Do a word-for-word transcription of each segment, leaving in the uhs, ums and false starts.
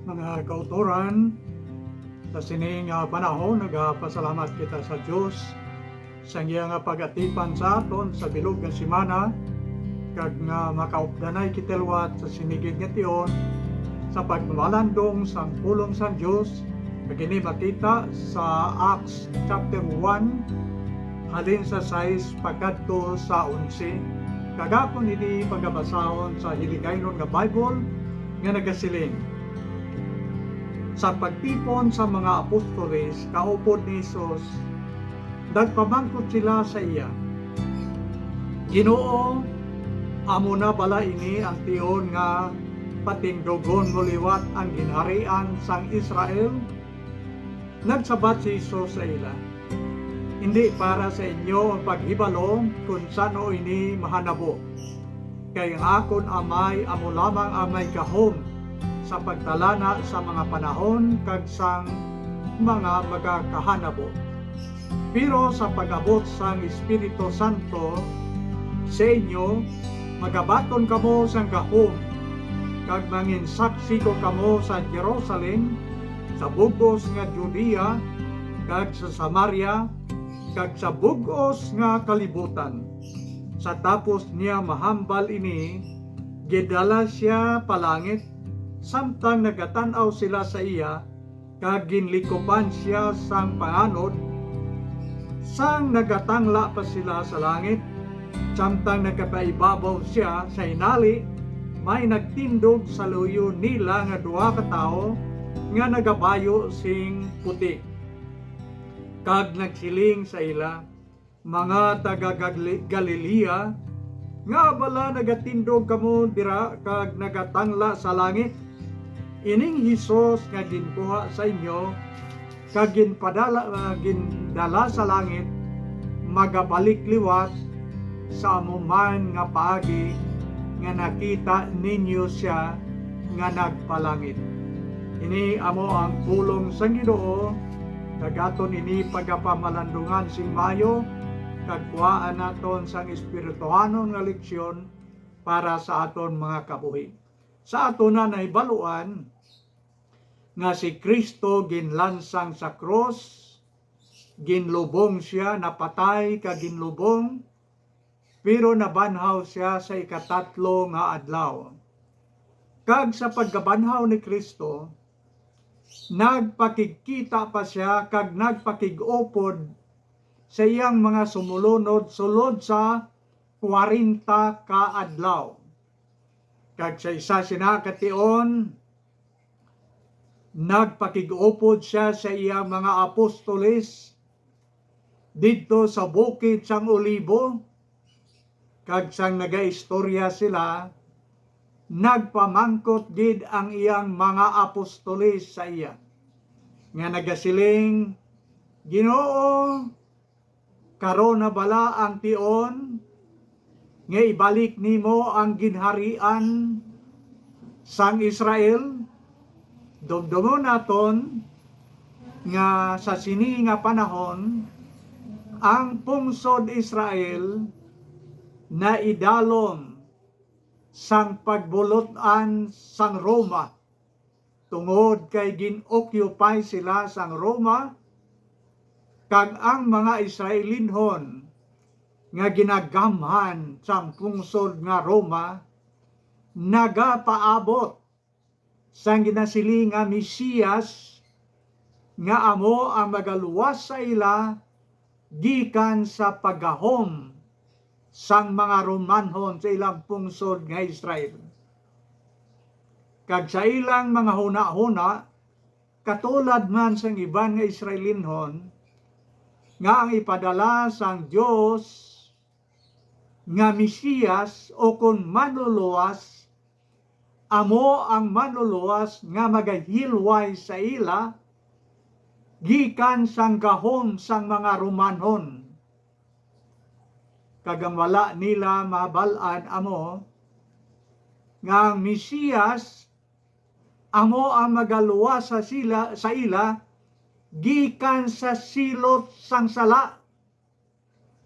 Mga kautoran, sa sini nga panahon, nagapasalamat kita sa Dios sa iya nga pag-atipan sa aton sa bilog nga semana, kag nga makaupdanay kita liwat sa sini gid nga tion sa pagmalandong sang pulong sang Dios, kag ini makita sa Acts chapter one, halin sa sais pakadto sa onse. Kag akon ini pagabasahon sa Hiligaynon nga Bible nga nagasiling, sa pagtipon sa mga apostoles kaupod ni Jesus, nagpamangkot sila sa iya, "Ginoo, amo na bala ini ang tion nga patindugon mo liwat ang ginharian sang Israel?" Nagsabat si Jesus sa ila, "Indi para sa inyo ang paghibalo kon san-o ini mahanabo, kay ang akon Amay amo lamang ang may gahom sa pagtalana sa mga panahon kag sang mga magakahanabo. Pero sa pag-abot sang Espiritu Santo sa inyo, magabaton kamo sang gahom, kag manginsaksi ko kamo sa Jerusalem, sa bug-os nga Judea, kag sa Samaria, kag sa bug-os nga kalibutan." Sa tapos niya mahambal ini, gidala sia pa langit, samtang nagatan-aw sila sa iya, kag ginlikupan sia sang panganod. Sang nagatangla pa sila sa langit, samtang nagapaibabaw sia sa hinali, may nagtindog sa luyo nila nga duha ka tawo nga nagabayo sing puti, kag nagsiling sa ila, "Mga taga Gali-, Galilea, ngaa bala nagatindog kamo dira kag nagatangla sa langit? Ining Jesus nga ginkuha sa inyo kag ginpadala, ah, gindala sa langit, magabalik liwat sa amo man nga paagi nga nakita ninyo sia nga nagpalangit." Ini amo ang pulong sang Ginoo, kag aton ini pagapamalandungan sing maayo, kag kuhaan naton sang espirituhanon nga leksyon para sa aton mga kabuhi. Sa aton na nahibaluan nga si Cristo ginlansang sa krus, ginlubong sia, napatay kag ginlubong, pero nabanhaw sia sa ikatatlo nga adlaw. Kag sa pagkabanhaw ni Cristo, nagpakigkita pa sia kag nagpakig-upod sa iyang mga sumulunod sulod sa kwarenta ka adlaw. Kag sa isa sina ka tion, nagpakig-upod sia sa iyang mga apostoles didto sa bukid sang Olibo, kag sang nagaistorya sila, nagpamangkot gid ang iyang mga apostoles sa iya, nga nagasiling, "Ginoo, karon na bala ang tion nga ibalik nimo ang ginharian sang Israel?" Dumdumon naton nga sa sini nga panahon, ang pungsod Israel naidalom sang pagbulut-an sang Roma, tungod kay gin-occupy sila sang Roma, kag ang mga Israelinhon nga ginagamhan sang pungsod nga Roma nagapaabot sang ginasiling nga Mesiyas, nga amo ang magaluwas sa ila gikan sa paggahom sang mga Romanhon sa ilang pungsod nga Israel. Kag sa ilang mga hunahuna, katulad man sang iban nga Israelinhon, nga ang ipadala sang Dios nga Mesiyas, o kon manluluwas, amo ang manluluwas nga magahilway sa ila gikan sang gahom sang mga Romanhon. Kag ang wala nila mabal-an amo nga ang Mesiyas amo ang magaluwas sa sila, sa ila gikan sa silot sang sala,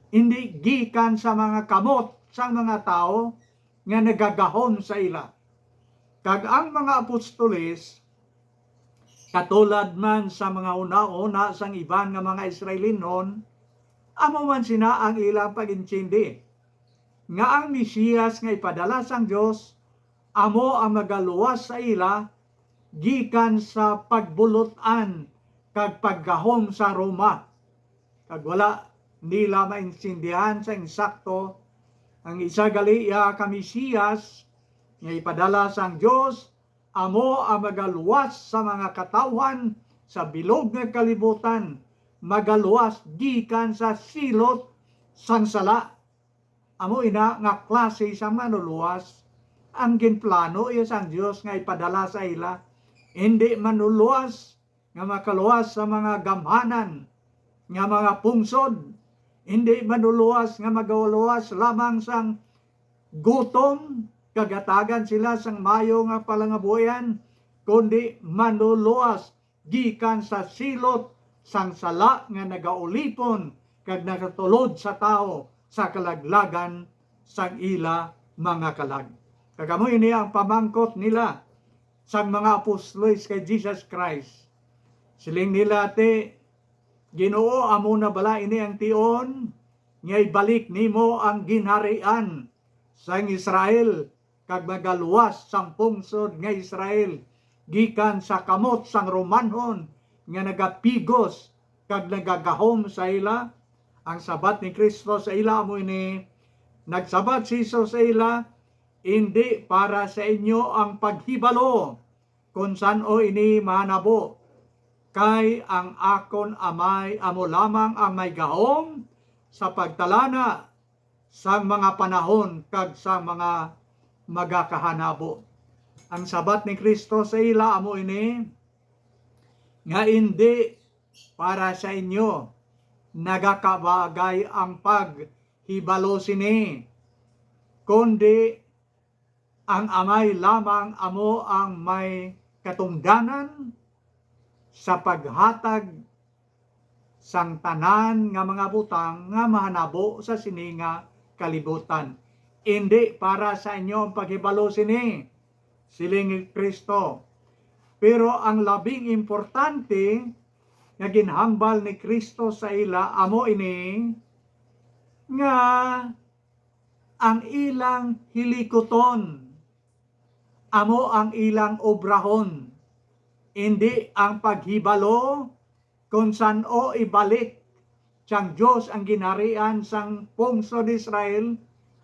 indi gikan sa mga kamot sang mga tawo nga nagagahom sa ila. Kag ang mga apostoles Katulad man sa mga hunahuna sang iban nga mga Israelinon, amo man sina ang ilang pag-intindi nga ang Mesiyas nga ipadala sang Dios amo ang magaluwas sa ila gikan sa pagbulut-an kag paggahom sa Roma, kag wala nila maintindihan sa insakto ang isa gali iya ka Mesiyas nga ipadala sang Dios amo ang magaluwas sa mga katawhan sa bilog nga kalibutan, magaluwas gikan sa silot sang sala. Amo ina nga klase sang manuluwas ang ginplano iya sang Dios nga ipadala sa ila, indi manuluwas nga makaluwas sa mga gamhanan nga mga pungsod, indi manuluwas nga magaluwas lamang sang gutom kag hatagan sila sang mayo nga palangabuhian, kundi manuluwas gikan sa silot sang sala nga nagaulipon kag nagatulod sa tawo sa kalaglagan sang ila mga kalag. Kag amo ini ang pamangkot nila sang mga apostoles kay Jesus Christ. Siling nila, "Ti, Ginoo, amo na bala ini ang tion nga ibalik nimo ang ginharian sang Israel kag magaluwas sang pungsod nga Israel gikan sa kamot sang Romanhon nga nagapigos kag nagagahom sa ila?" Ang sabat ni Cristo sa ila amo ini, nagsabat si Jesus sa ila, "Indi para sa inyo ang paghibalo kon san-o ini mahanabo, kay ang akon Amay amo lamang ang may gahom sa pagtalana sang mga panahon kag sa mga magakahanabo." Ang sabat ni Cristo sa ila amo ini, nga indi para sa inyo nagakabagay ang paghibalo sini, kundi ang Amay lamang amo ang may katungdanan sa paghatag sang tanan nga mga butang nga mahanabo sa sini nga kalibutan. Indi para sa inyo ang paghibalo sini, siling ni Cristo. Pero ang labing importante nga ginhambal ni Cristo sa ila amo ini, nga ang ilang hilikuton amo ang ilang obrahon, indi ang paghibalo kon san-o ibalik sang Dios ang ginharian sang pungsod Israel.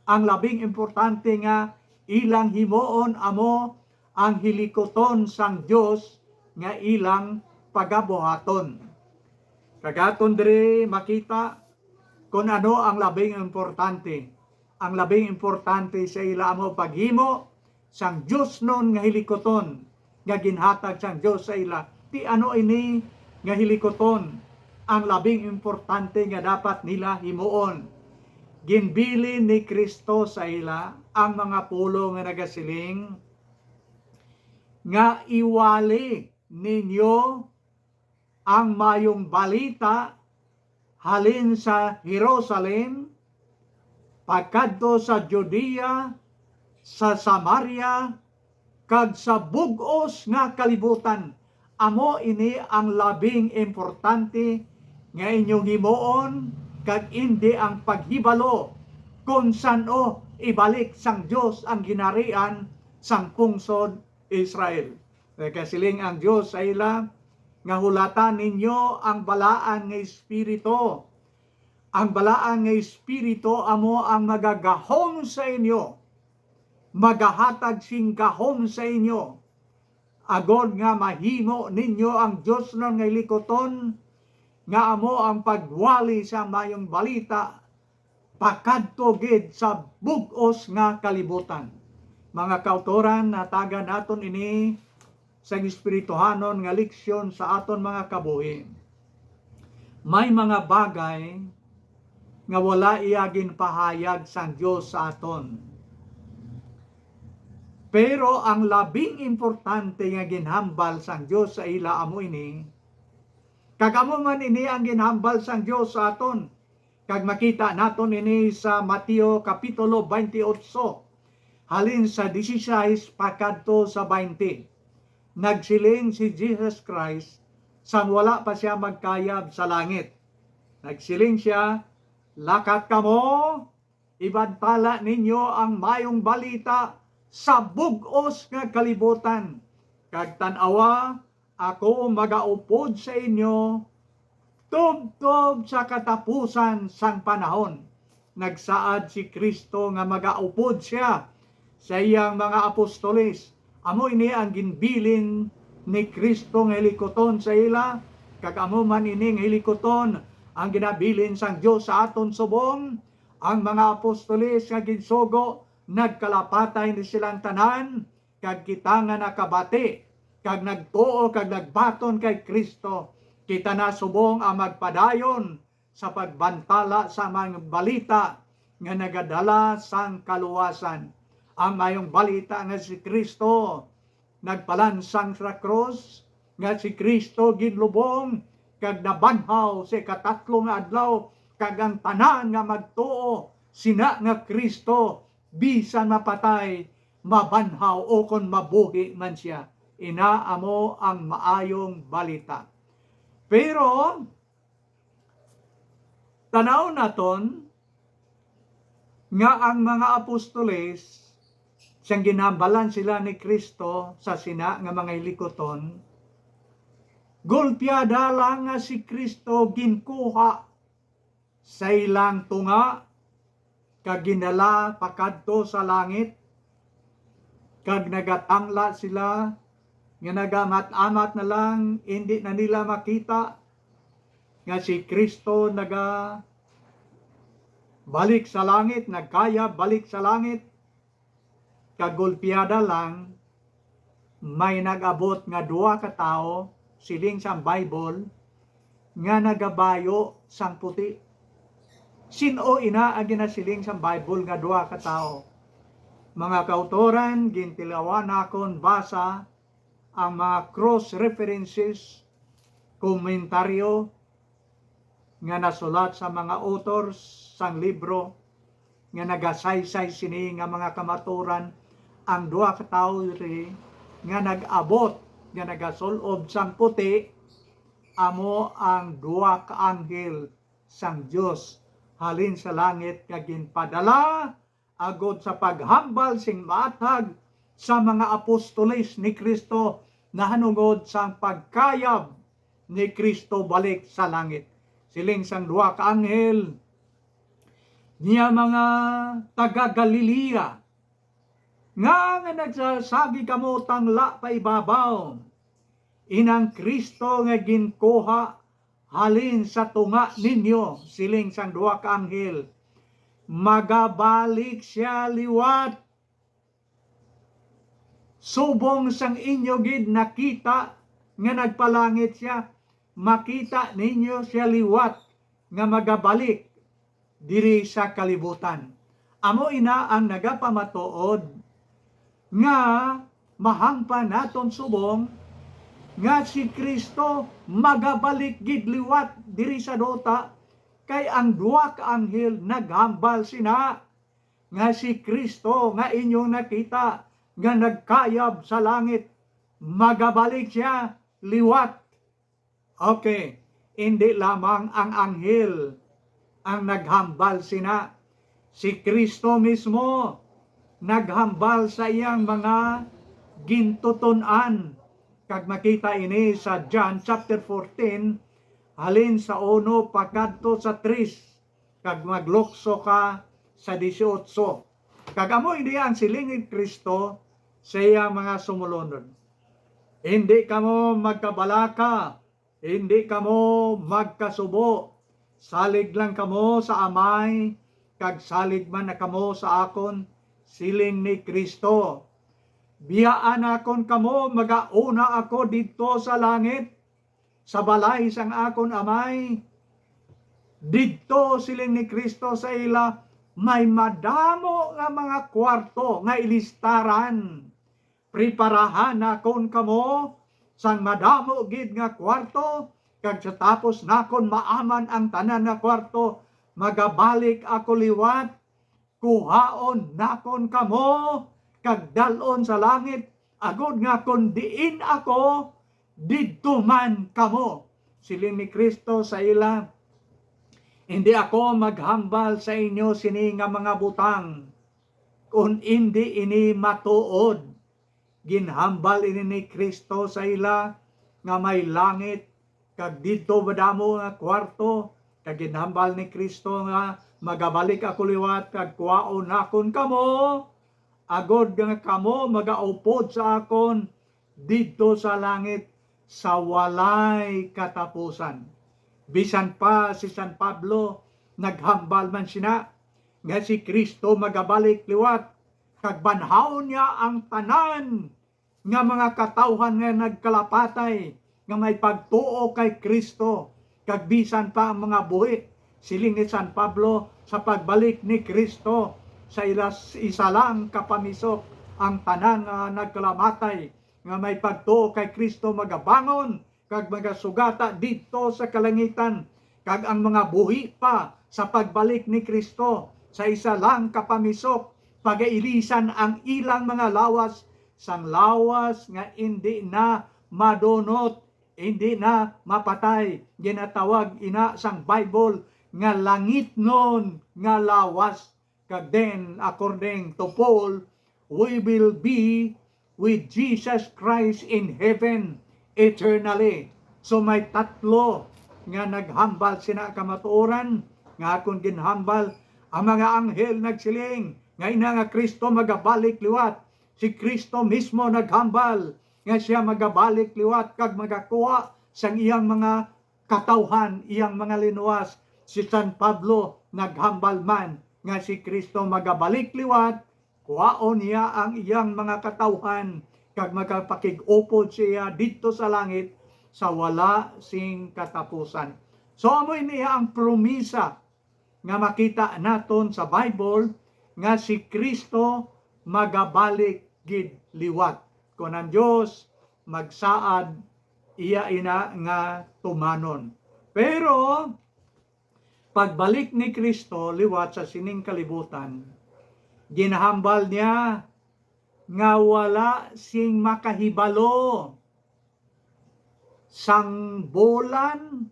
Ang labing importante nga ilang himuon amo ang hilikuton sang Dios nga ilang pagabuhaton. Kag aton diri makita kon ano ang labing importante. Ang labing importante sa ila amo paghimo sang diosnon nga hilikuton nga ginhatag sang Dios sa ila. Ti ano ini nga hilikuton ang labing importante nga dapat nila himuon? Ginbilin ni Cristo sa ila ang mga pulong nga nagasiling nga iwali ninyo ang mayong balita halin sa Jerusalem, pakadto sa Judea, sa Samaria, kag sa bug-os nga kalibutan. Amo ini ang labing importante nga inyong himuon, kag indi ang paghibalo kon san-o ibalik sang Dios ang ginharian sang pungsod Israel. Nagasiling ang Dios sa ila nga, "Hulata ninyo ang balaan nga Espiritu. Ang balaan nga Espiritu amo ang magagahom sa inyo, magahatag sing gahom sa inyo, agod nga mahimo ninyo ang diosnon nga hilikuton, nga amo ang pagwali sa mayong balita pakadto gid sa bug-os nga kalibutan." Mga kautoran, natagan naton ini sang espirituhanon nga leksyon sa aton mga kabuhi. May mga bagay nga wala iya ginpahayag sang Dios sa aton. Pero ang labing importante nga ginhambal sang Dios sa ila amo ini, kag amo man ini ang ginhambal sang Dios sa aton. Kag makita naton ini sa Mateo Kapitulo twenty-eight, halin sa dieciséis pakadto sa twenty. Nagsiling si Jesus Christ sang wala pa sia magkayab sa langit. Nagsiling sia, "Lakat kamo, ibantala ninyo ang mayong balita sa bug-os nga kalibutan, kag tan-awa, ako magaupod sa inyo tubtob sa katapusan sang panahon." Nagsaad si Cristo nga magaupod sia sa iyang mga apostoles. Amo ini ang ginbilin ni Cristo nga hilikuton sa ila, kag amo man ini nga hilikuton ang ginabilin sang Dios sa aton subong. Ang mga apostoles nga ginsugo, nagkalapatay ni silang tanan, kag kita nga nakabati, kag nagtuo, kag nagbaton kay Cristo, kita na subong ang magpadayon sa pagbantala sa mga balita nga nagadala sang kaluwasan. Ang mayong balita nga si Cristo nagpalansang sa krus, nga si Cristo ginlubong kag nabanhaw sa ikatatlo nga adlaw, kag ang tanan nga magtuo sina nga Cristo, bisan mapatay, mabanhaw, o kon mabuhi man sia. Ina amo ang maayong balita. Pero tanaw naton nga ang mga apostoles, siyang ginhambalan sila ni Cristo sa sina nga mga hilikuton, gulpiada lang nga si Cristo ginkuha sa ilang tunga kag ginala pakadto sa langit, kag nagatangla sila nga nagamat-amat na lang, indi na nila makita nga si Cristo naga balik sa langit, nagkayab balik sa langit. Kag gulpiada lang, may nag-abot nga duha ka tawo, siling sang Bible, nga nagabayo sang puti. Sin-o ina ang ginasiling sang Bible nga duha ka tawo? Mga kautoran, gintilawan nakon basa ang mga cross references, komentaryo nga nasulat sa mga authors sang libro nga nagasaysay sini nga mga kamaturan. Ang duha ka tawo diri nga nag-abot, nga nagasul-ob sang puti, amo ang duha ka anghel sang Dios halin sa langit nga ginpadala agod sa paghambal sing maathag sa mga apostoles ni Cristo nahanungod sang pagkayab ni Cristo balik sa langit. Siling sang duha ka anghel niya, "Mga taga Galilea, nga, nga nagsasagi kamo tangla pa ibabaw, inang Cristo nga ginkuha halin sa tunga ninyo," siling sang duha ka anghel, "magabalik sia liwat. Subong sang inyo gid nakita nga nagpalangit sia, makita ninyo sia liwat nga magabalik diri sa kalibutan." Amo ina ang nagapamatuod nga mahangpan naton subong nga si Cristo magabalik gid liwat diri sa duta, kay ang duha ka anghel naghambal sina nga si Cristo nga inyong nakita nga nagkayab sa langit, magabalik sia liwat. Okay, indi lamang ang anghel ang naghambal sina. Si Cristo mismo naghambal sa iyang mga gintuton-an, kag makita ini sa John chapter fourteen, halin sa uno pakadto sa tres, kag maglukso ka sa dieciocho. Kag amo ini ang siling ni Cristo sa iyang mga sumolunod, "Indi kamo magkabalaka, indi kamo magkasubo. Salig lang kamo sa Amay, kag salig man na kamo sa akon," siling ni Cristo. "Biyaan nakon kamo, magauna ako didto sa langit, sa balay sang akon Amay. Didto," siling ni Cristo sa ila, "may madamo nga mga kwarto nga ilistaran. Preparahan nakon kamo sang madamo gid nga kwarto, kag sa tapos nakon maaman ang tanan nga kwarto, magabalik ako liwat, kuhaon nakon kamo, kag dal-on sa langit, agod nga kon diin ako, didto man kamo. Siling ni Cristo sa ila, "Hindi ako maghambal sa inyo sini nga mga butang, kon indi ini matuod." Ginhambal ini ni Cristo sa ila nga may langit, kag didto madamo nga kwarto, kag ginhambal ni Cristo nga, "Magabalik ako liwat, kag kuhaon nakon kamo, agod nga kamo magaupod sa akon didto sa langit sa walay katapusan." Bisan pa si San Pablo naghambal man sina nga si Cristo magabalik liwat, kag banhawon niya ang tanan nga mga katawhan nga nagkalapatay nga may pagtuo kay Cristo, kag bisan pa ang mga buhi. Siling ni San Pablo, sa pagbalik ni Cristo, sa ila isa lang ka pamisok ang tanan nga nagkalamatay nga may pagtuo kay Cristo magabangon kag magasugata didto sa kalangitan, kag ang mga buhi pa sa pagbalik ni Cristo sa isa lang ka pamisok, pagailisan ang ilang mga lawas sang lawas nga indi na madunot, indi na mapatay. Ginatawag ina sang Bible nga langitnon nga lawas. Kag then, according to Paul, we will be with Jesus Christ in heaven eternally. So may tatlo nga naghambal sina kamatuoran nga akon ginhambal. Ang mga anghel nagsiling nga ina nga Cristo magabalik liwat. Si Cristo mismo naghambal nga siya magabalik liwat kag magakuha sang iyang mga katawhan, iyang mga linuwas. Si San Pablo naghambal man nga si Cristo magabalik liwat, kuhaon niya ang iyang mga katawhan, kag magapakig-upod siya didto sa langit sa wala sing katapusan. So, amo ini ang promisa nga makita naton sa Bible nga si Cristo magabalik gid liwat. Kon ang Dios magsaad, iya ina nga tumanon. Pero pagbalik ni Cristo liwat sa sining kalibutan, ginahambal niya nga wala sing makahibalo sang bulan,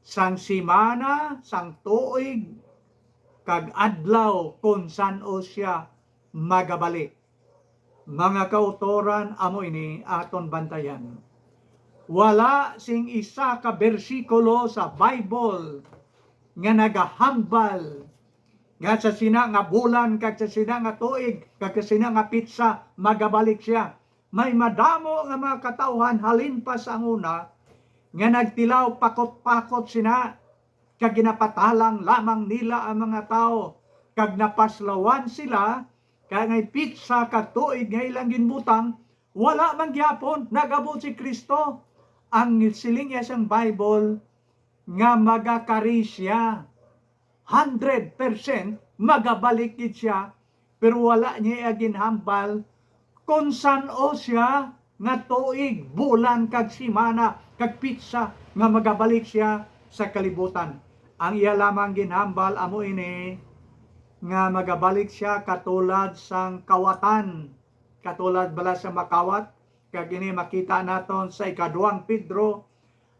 sang simana, sang tuig, kag adlaw kon san-o sia magabalik. Mga kautoran, amo ini aton bantayan. Wala sing isa ka bersikulo sa Bible nga nagahambal nga sa sina nga bulan, kag sa sina nga tuig, kag sa sina nga pitsa, magabalik sia. May madamo nga mga katawhan halin pa sang una nga nagtilaw pakot-pakot sina, kag ginapatalang lamang nila ang mga tawo, kag napaslawan sila, kay ang pitsa kag tuig nga ilang ginbutang, wala man gyapon nag-abot si Cristo. Ang siling niya sang Bible nga magakari sia, hundred percent magabalik gid sia, pero wala niya ginhambal kon san-o sia nga tuig, bulan, kag simana, kag pitsa nga magabalik sia sa kalibutan. Ang iya lamang ginhambal amo ini nga magabalik sia katulad sang kawatan, katulad bala sa makawat, kag ini makita naton sa ikaduhang Pedro,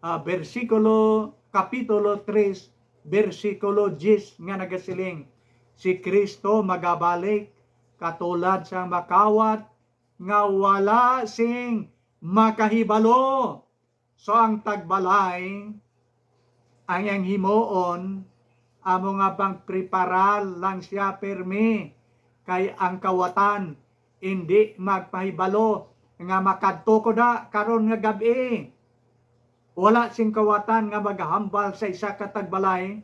ah, bersikulo, kapitulo tres, bersikulo diyes, nga nagasiling, "Si Cristo magabalik katulad sang makawat nga wala sing makahibalo." So, ang tagbalay, ang iyang himuon, amo nga pangpreparar lang sia pirmi, kay ang kawatan indi magpahibalo nga makadto ko da karon nga gab-i. Wala sing kawatan nga magahambal sa isa ka tagbalay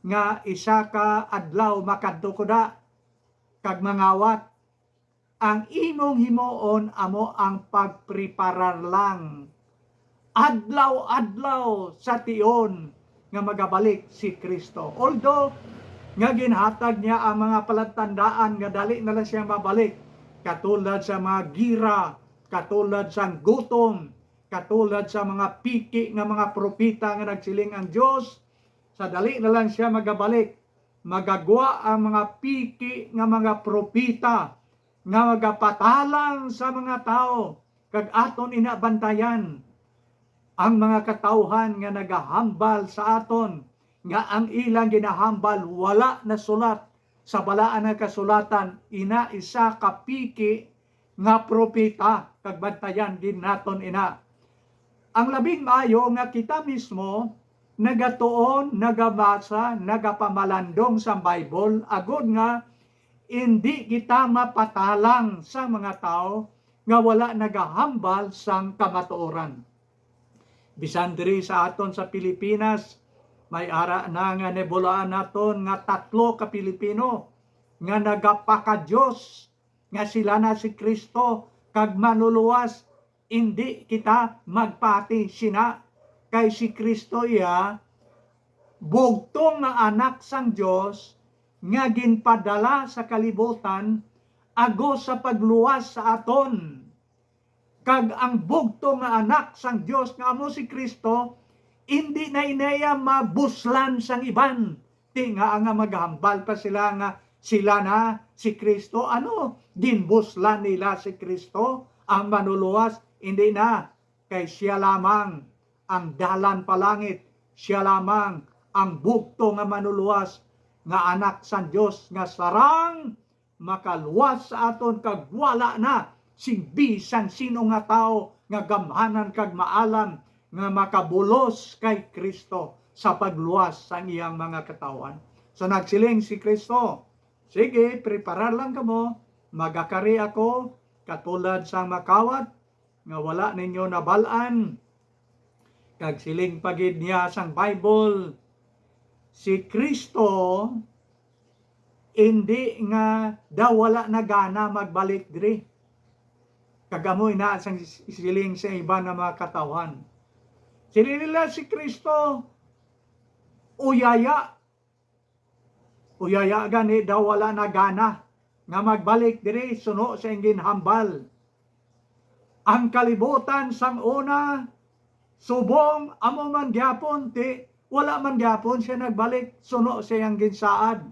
nga isa ka adlaw makadto ko da kag mangawat. Ang imong himuon amo ang pagpreparar lang adlaw-adlaw sa tion nga magabalik si Cristo. Although nga ginhatag niya ang mga palatandaan nga dali na lang siya mabalik, katulad sa mga gira, katulad sa gutom, katulad sa mga piki nga mga propeta nga nagsiling ang Dios, sa dali na lang siya magabalik, magagwa ang mga piki nga mga propeta nga magapatalang sa mga tawo, kag aton ina bantayan ang mga katawhan nga nagahambal sa aton nga ang ilang ginahambal wala nasulat sa Balaan nga Kasulatan, ina isa ka peke nga propeta, kag bantayan gid naton ina. Ang labing maayo nga kita mismo nagatuon, nagabasa, nagapamalandong sang Bible, agod nga indi kita mapatalang sang mga tawo nga wala nagahambal sang kamatuoran. Bisan diri sa aton sa Pilipinas, may ara na nga nahibaluan naton nga tatlo ka Pilipino nga nagapakadios nga sila na si Kristo kag Manlulowas. Indi kita magpati sina, kay si Kristo iya bugtong nga Anak sang Dios nga ginpadala sa kalibutan agos sa pagluwas sa aton. Kag ang bugtong nga Anak sang Dios nga amo si Kristo, indi na ina iya mabuslan sang iban. Ti nga, nga maghambal pa sila nga sila na si Kristo. Ano, ginbuslan nila si Kristo, ang Manlulowas? Indi na, kay sia lamang ang dalan pa langit, sia lamang ang bugtong nga Manlulowas, nga Anak sang Dios, nga sarang makaluwas sa aton, kag wala na sing bisan sino nga tawo nga gamhanan kag maalam nga makabulos kay Kristo sa pagluwas sang iyang mga katawhan. So nagsiling si Kristo, "Sige, preparar lang kamo, magakari ako katulad sang makawat nga wala ninyo nabal-an." Kag siling pa gid niya sang Bible, si Kristo indi nga daw wala na gana magbalik diri. Kag amo ina sang siling sa iban nga mga katawhan. Siling nila si Kristo, uyaya. Uyaya gani daw wala na gana nga magbalik diri suno sa iyang ginhambal. Ang kalibutan sang una, subong amo man gyapon, ti wala man gyapon sia nagbalik suno sa iyang ginsaad.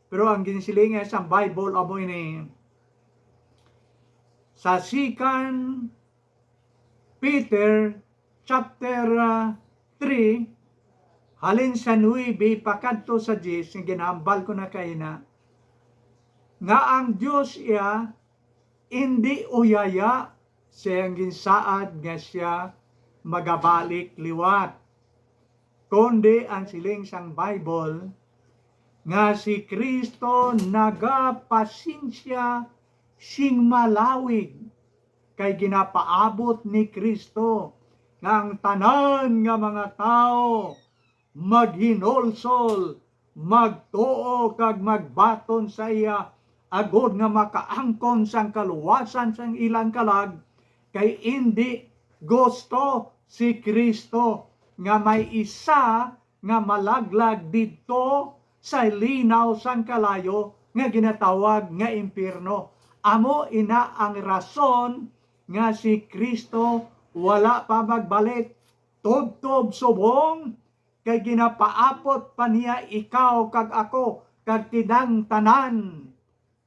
Pero ang ginsilingan sang Bible amo ini, sa Second Peter chapter, ah, three, halin sa nuebe pakadto sa diyes, nga ginahambal ko na kaina, nga ang Dios iya indi uyaya sa iyang ginsaad nga sia magabalik liwat, kundi ang siling sang Bible, nga si Cristo nagapasensya sing malawig, kay ginapaabot ni Cristo nga ang tanan nga mga tawo maghinulsol, magtuo, kag magbaton sa iya, agod nga makaangkon sang kaluwasan sang ilang kalag, kay indi gusto si Cristo nga may isa nga malaglag didto sa linaw sang kalayo nga ginatawag nga impiyerno. Amo ina ang rason nga si Cristo wala pa magbalik, tubtob subong kay ginapaabot pa niya ikaw kag ako kag kitang tanan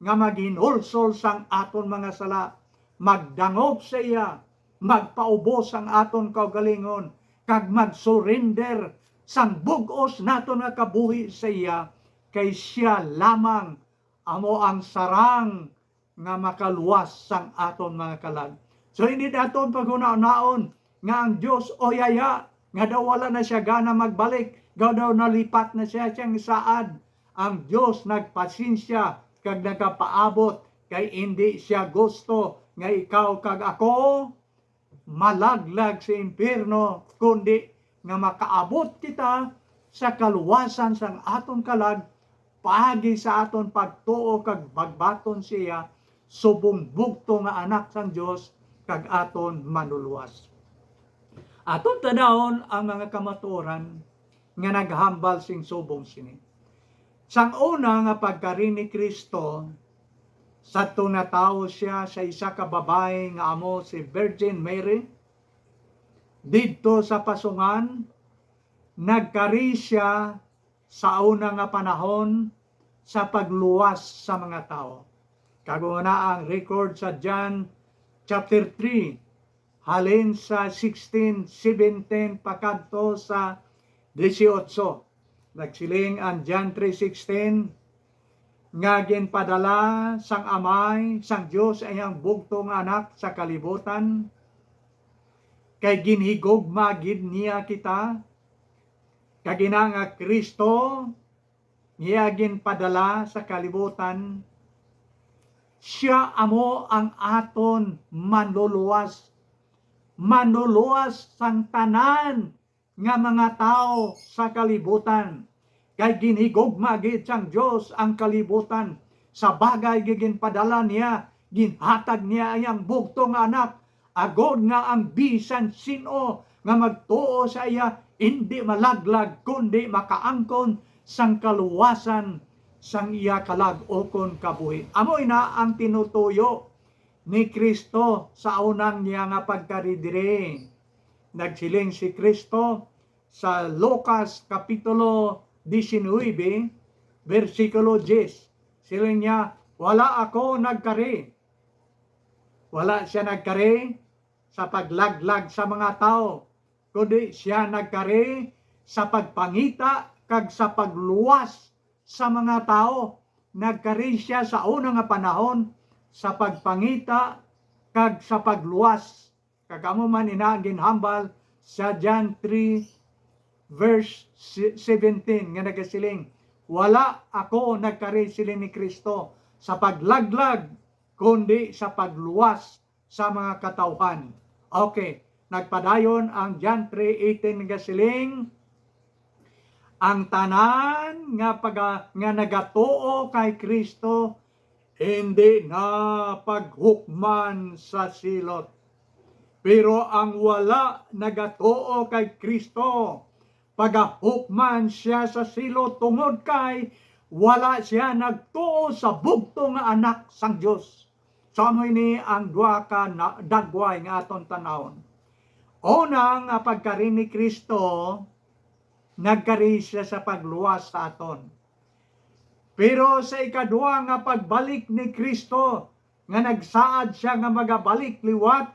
nga maghinulsol sang aton mga sala, magdangop sa iya, magpaubos sang aton kaugalingon, kag magsurrender sang bug-os naton nga kabuhi sa iya, kay sia lamang amo ang sarang nga makaluwas sang aton mga kalag. So, hindi naton paghunahunaon nga ang Dios uyaya, nga daw wala na sia gana magbalik, nga daw nalipat na sia siyang saad. Ang Dios nagpasensya kag nagapaabot, kay indi sia gusto nga ikaw kag ako malaglag sa impiyerno, kundi nga makaabot kita sa kaluwasan sang aton kalag paagi sa aton pagtuo kag pagbaton siya subong bugtong nga Anak sang Dios kag aton Manluluwas. Aton tan-awon ang mga kamatuoran nga naghambal sing subong sini. Sang una nga pagkari ni Cristo, sadto natawo sia sa isa ka babayi nga amo si Virgin Mary, didto sa pasungan, nagkari sia sa una nga panahon sa pagluwas sa mga tawo. Kag amo na ang record sa John chapter three, halin sa sixteen, seventeen pakadto sa dieciocho. Nagsiling ang John three sixteen, nga ginpadala sang Amay sang Dios ang iyang bugtong nga Anak sa kalibutan, kay ginhigugma gid niya kita, kag ina nga Cristo niya ginpadala sa kalibutan, siya amo ang aton manluluwas, manluluwas sang tanan nga mga tawo sa kalibutan. Kay ginhigugma gid sang Dios ang kalibutan, sa bagay nga ginpadala niya, ginhatag niya ang iyang bugtong nga Anak, agod nga ang bisan sin-o nga magtuo sa iya indi malaglag, kundi makaangkon sang kaluwasan sang iya kalag-ukon kabuhi. Amo ina ang tinutuyo ni Cristo sa unang niya nga pagkari diri. Nagsiling si Cristo sa Lucas Kapitulo diecinuebe, bersikulo diyes. Siling niya, "Wala ako nagkari." Wala siya nagkari sa paglaglag sa mga tawo, kundi siya nagkari sa pagpangita kag sa pagluwas sa mga tawo. Nagkari siya sa una nga panahon sa pagpangita kag sa pagluwas. Kag amo man ina ang ginhambal sa John three verse si-, seventeen nga nagasiling, "Wala ako nagkari," siling ni Cristo, "sa paglaglag, kundi sa pagluwas sa mga katawhan." Okay, nagpadayon ang John three eighteen nga siling, "Ang tanan nga paga-, nga nagatuo kay Cristo hindi na paghukman sa silot. Pero ang wala nagatuo kay Cristo, pagahukman siya sa silot, tungod kay wala siya nagtuo sa bugtong nga Anak sang Dios." So, amo ini ang duha ka na-, dagway nga aton tanawon. Una nga pagkari ni Cristo, nagkari siya sa pagluwas sa aton. Pero sa ikadua nga pagbalik ni Cristo, nga nagsaad siya nga magabalik liwat,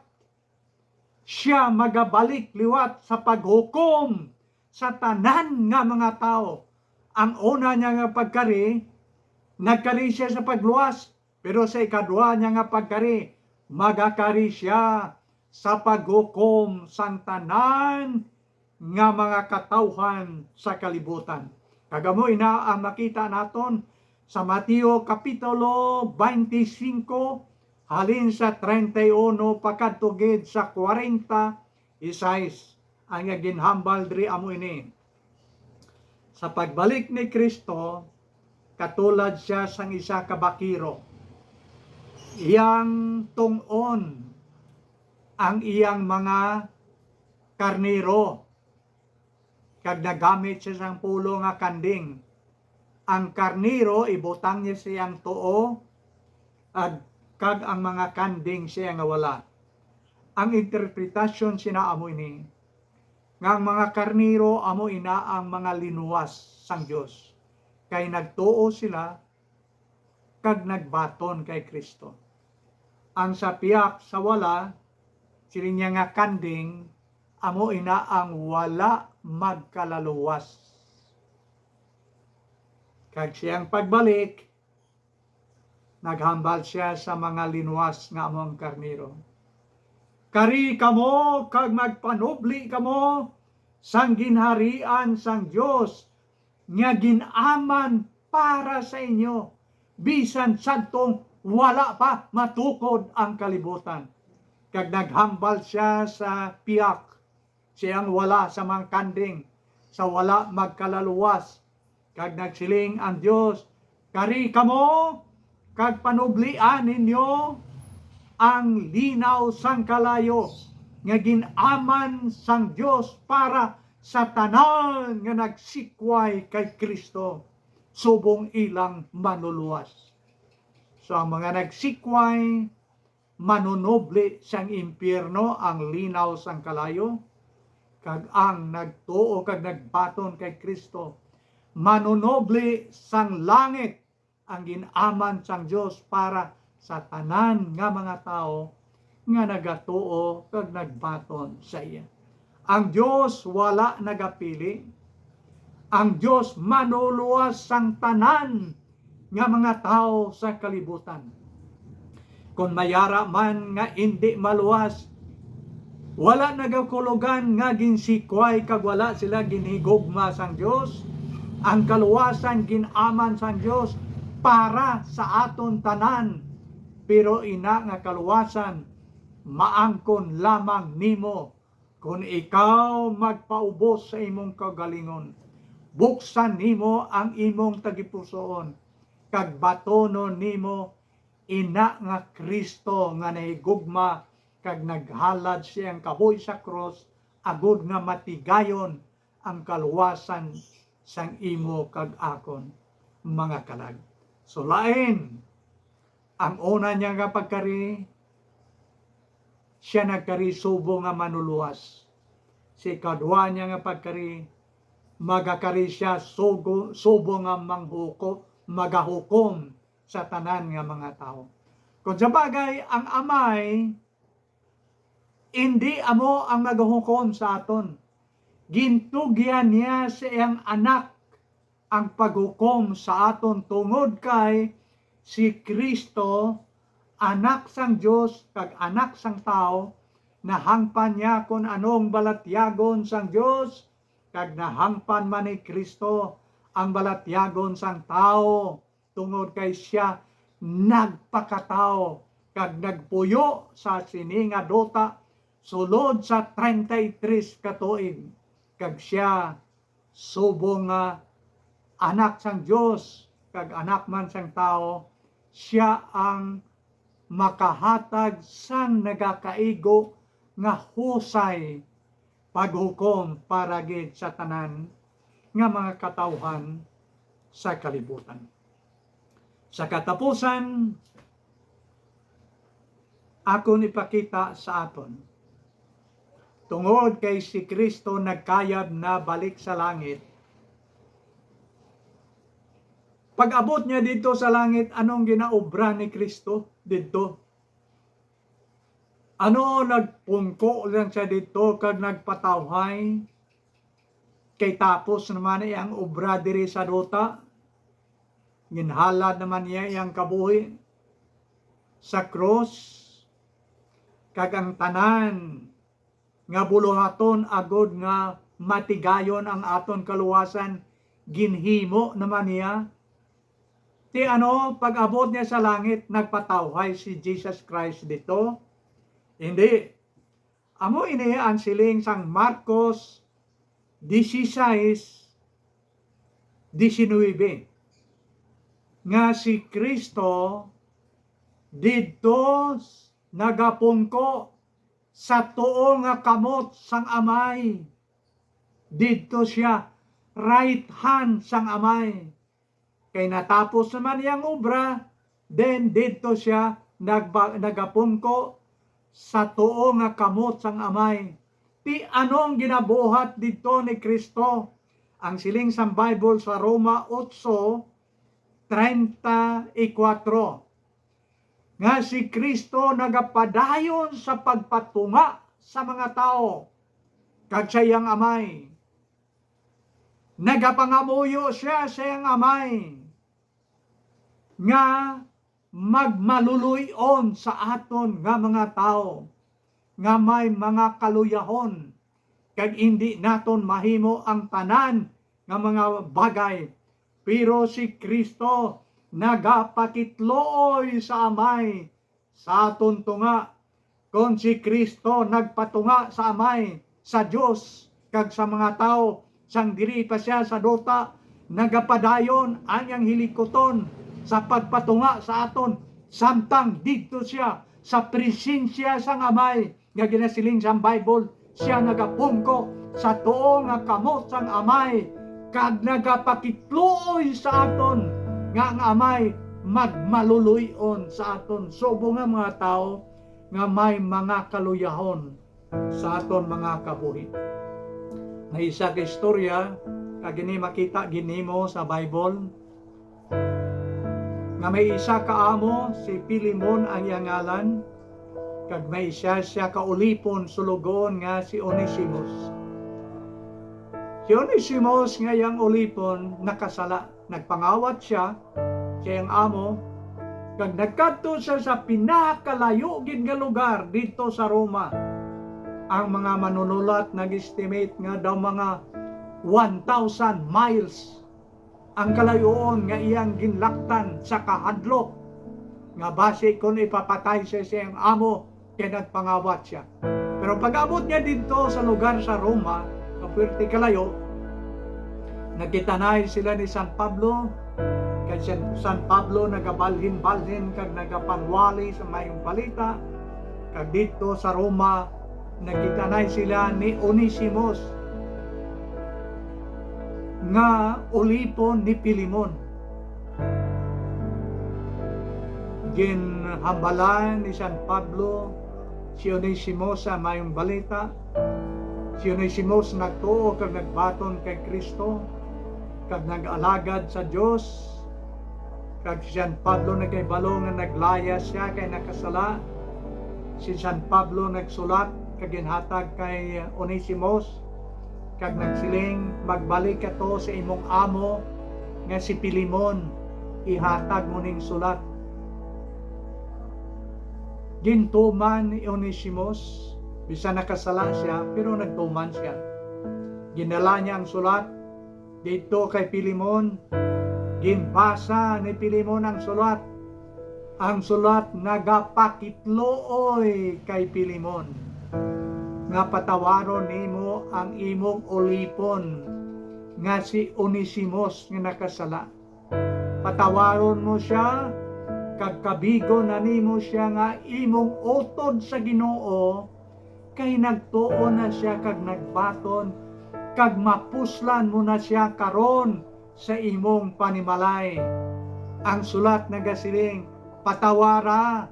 siya magabalik liwat sa paghukom sa tanan nga mga tawo. Ang una niya nga pagkari, nagkari siya sa pagluwas, pero sa ikadua niya nga pagkari, magakari siya sa paghukom sang tanan nga mga katawhan sa kalibutan. Kag amo ina ang makita naton sa Mateo Kapitulo twenty-five, halin sa treinta y uno pakadto gid sa kwarenta y seis. Ang ginhambal diri amo ini. Sa pagbalik ni Cristo, katulad siya sang isa ka bakero. Iyang tun-on ang iyang mga karnero, kag nagamit siya sang pulo nga kanding. Ang karnero, ibutang niya sa iyang tuo, ag-, kag ang mga kanding sa iya nga wala. Ang interpretasyon sina amo ini, nga ang mga karnero amo ina ang mga linuwas sang Dios, kay nagtuo sila kag nagbaton kay Cristo. Ang sa pihak sa wala, siling niya nga kanding, amo ina ang wala magkalaluwas. Kag siyang pagbalik, naghambal siya sa mga linuwas nga amo ang karnero, "Kari kamo kag magpanubli kamo sang ginharian sang Dios, nga gin-aman para sa inyo, bisan sadtong wala pa matukod ang kalibutan." Kag naghambal siya sa pihak, siyang wala sa mga kanding, sa wala magkalaluwas. Kag nagsiling ang Dios, "Kari kamo, kag panublian ninyo ang linaw sang kalayo nga gin-aman sang Dios para sa tanan nga nagsikway kay Cristo, subong ilang manluluwas." So, ang mga nagsikway, manunubli sang impiyerno ang linaw sang kalayo, kag ang nagtuo kag nagbaton kay Cristo, manunubli sang langit ang gin-aman sang Dios para sa tanan nga mga tawo nga nagatuo kag nagbaton sa iya. Ang Dios wala nagapili. Ang Dios manuluwas sang tanan nga mga tawo sa kalibutan. Kon may ara man nga indi maluwas, wala nagakulugan nga ginsikway kag wala sila ginhigugma sang Dios. Ang kaluwasan gin-aman sang Dios para sa aton tanan, pero ina nga kaluwasan maangkon lamang nimo kon ikaw magpaubos sa imong kaugalingon. Buksan nimo ang imong tagipusoon kag batonon nimo ina nga Cristo nga nahigugma kag naghalad siyang kabuhi sa krus, agod nga matigayon ang kaluwasan sang imo kag akon, mga kalag. So lain, ang una niya nga pagkari, siya nagkari subong nga manuluwas. Sa ikadwa niya nga pagkari, magakari siya sugo-, subong nga manghuko-, magahukom sa tanan nga mga tawo. Kon sa bagay, ang Amay indi amo ang magahukom sa aton. Gintugyan niya sa iyang Anak ang paghukom sa aton, tungod kay si Cristo, Anak sang Dios kag Anak sang tawo, nahangpan niya kon ano ang balatyagon sang Dios, kag nahangpan man ni Cristo ang balatyagon sang tawo, tungod kay sia nagpakatawo kag nagpuyo sa sini nga duta sulod sa treinta y tres ka tuig, kag sia subong nga Anak sang Dios kag Anak man sang tawo, sia ang makahatag sang nagakaigo nga husay paghukom para gid sa tanan nga mga katawuhan sa kalibutan. Sa katapusan, akon ipakita sa aton, tungod kay si Cristo nagkayab na balik sa langit, pag-abot niya didto sa langit, anong ginaobra ni Cristo didto? Ano, nagpungko lang siya didto kag nagpatawhay? Kay tapos naman ang obra diri sa duta. Ginhalad naman niya iyang kabuhi sa krus, kag ang tanan nga buluhaton agod nga matigayon ang aton kaluwasan, ginhimo naman niya. Ti ano, pag-abot niya sa langit, nagpatawhay si Jesus Christ dito? Hindi. Amo ini ang siling sang Marcos dieciséis diecinuebe, nga si Cristo didto s-, nagapungko sa tuo nga kamot sang Amay. Didto siya, right hand sang Amay. Kay natapos naman iyang obra, then didto siya nagba-, nagapungko sa tuo nga kamot sang Amay. Ti anong ginabuhat didto ni Cristo? Ang siling sang Bible sa Roma otso treinta y cuatro, nga si Cristo nagapadayon sa pagpatunga sa mga tawo kag sa iyang Amay. Nagapangamuyo sia sa iyang Amay nga magmaluloy-on sa aton nga mga tawo nga may mga kaluyahon, kag indi naton mahimo ang tanan nga mga bagay. Pero si Cristo nagapakitluoy sa Amay sa aton tunga. Kon si Cristo nagpatunga sa Amay, sa Dios, kag sa mga tawo, sang diri pa sia sa duta, nagapadayon ang iyang hilikuton sa pagpatunga sa aton, samtang didto sia sa presensya sang Amay, nga ginasiling sang Bible, sia nagapungko sa tuo nga kamot sang Amay, kag nagapakitluoy sa aton nga ang Amay magmaluloy-on sa aton. Subong nga mga tawo nga may mga kaluyahon sa aton mga kabuhi. May isa ka istorya, kag ini makita gid nimo sa Bible. nga may isa ka amo, si Pilemon ang iya ngalan, kag may isa sia ka ulipon sulogon nga si Onesimos. Si Onesimos nga iyang ulipon nakasala, nagpangawat sia sa iyang amo, kag nagkadto sia sa pinakalayo gid nga lugar didto sa Roma. Ang mga manunulat nag-estimate nga daw mga one thousand miles ang kalayoon nga iyang ginlaktan sa kahadlok, nga basi kon ipapatay siya sa iyang amo, kay nagpangawat sia. Pero pag-abot niya didto sa lugar sa Roma, nga puwerte kalayo, nagkitanay sila ni San Pablo, kay si San Pablo nagabalhin-balhin kag nagapanwali sa maayong balita, kag didto sa Roma, nagkitanay sila ni Onesimos, nga ulipon ni Pilemon. Ginhambalan ni San Pablo si Onesimos sa maayong balita. Si Onesimos nagtuo kag nagbaton kay Cristo, kag nag-alagad sa Dios. Kag si San Pablo nagahibalo nga naglayas sia kay nakasala. Si San Pablo nagsulat kag ginhatag kay Onesimos, kag nagsiling, "Magbalik ka to sa imong amo nga si Pilemon, ihatag mo ning sulat." Gintuman ni Onesimos, bisan nakasala sia, pero nagtuman sia. Ginala niya ang sulat didto kay Pilemon. Ginbasa ni Pilemon ang sulat. Ang sulat nagapakitluoy kay Pilemon nga patawaron nimo ang imong ulipon nga si Onesimos nga nakasala. Patawaron mo sia, kag kabigon na nimo sia nga imong utod sa Ginoo, kay nagtuo na sia kag nagbaton, kag mapuslan mo na sia karon sa imong panimalay. Ang sulat nagasiling, "Patawara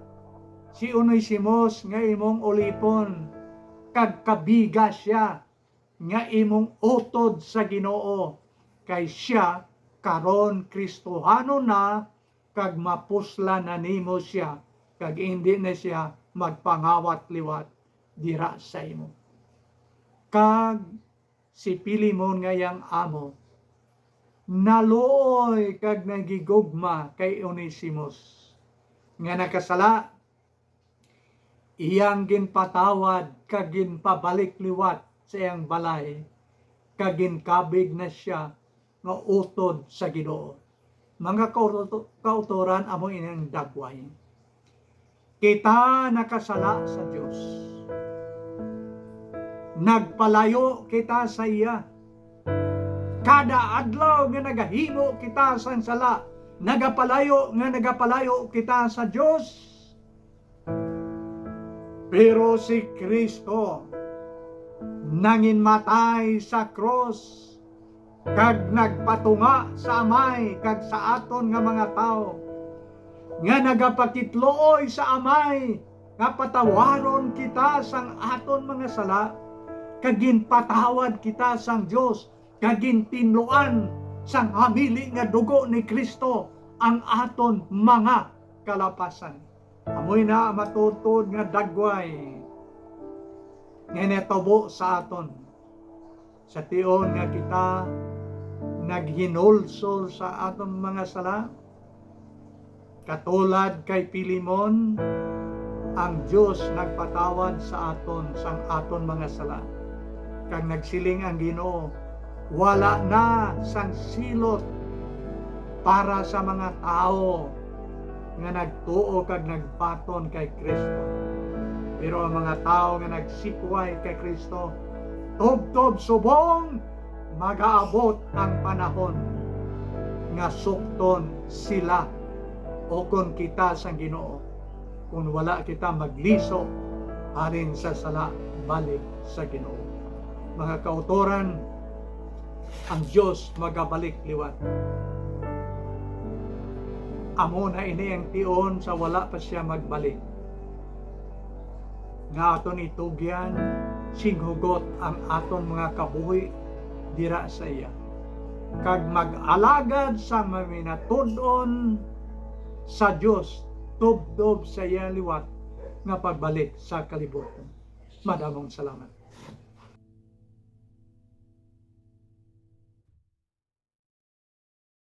si Onesimos nga imong ulipon, kag kabiga sia nga imong utod sa Ginoo, kay sia karon Kristohanon na, kag mapuslan na nimo sia, kag indi na sia magpangawat liwat dira sa imo." Kag si Pilemon nga iyang amo naluoy kag nagigugma kay Onesimos nga nakasala. Iyang ginpatawad kag ginpabalik liwat sa iyang balay, kag ginkabig na sia nga utod sa Ginoo. Mga kauto-, kautoran, amo ini ang dagway. Kita nakasala sa Dios. Nagpalayo kita sa iya. Kada adlaw nga nagahimo kita sang sala, nagapalayo nga nagapalayo kita sa Dios. Pero si Cristo nanginmatay sa krus kag nagpatunga sa Amay kag sa aton nga mga tawo, nga nagapakitluoy sa Amay nga patawaron kita sang aton mga sala, kag ginpatawad kita sang Dios, kag gintinluan sang hamili nga dugo ni Cristo ang aton mga kalapasan. Amoy na ang matuod-tuod nga dagway nga natabo sa aton. Sa tion nga kita naghinulsol sa aton mga sala, katulad kay Pilemon, ang Dios nagpatawad sa aton sang aton mga sala. Kag nagsiling ang Ginoo, "Wala na sang silot para sa mga tawo nga nagtuo kag nagbaton kay Cristo." Pero ang mga tawo nga nagsikway kay Cristo, tubtob subong magaabot ang panahon nga sukton sila, o kon kita, sang Ginoo, kon wala kita magliso halin sa sala balik sa Ginoo. Mga kautoran, ang Dios magabalik liwat. Amo na ini ang tion sa wala pa sia magbalik, nga aton itugyan sing hugot ang aton mga kabuhi dira sa iya, kag mag-alagad sa maminatud-on sa Dios tubtob sa iya liwat nga pagbalik sa kalibutan. Madamong salamat.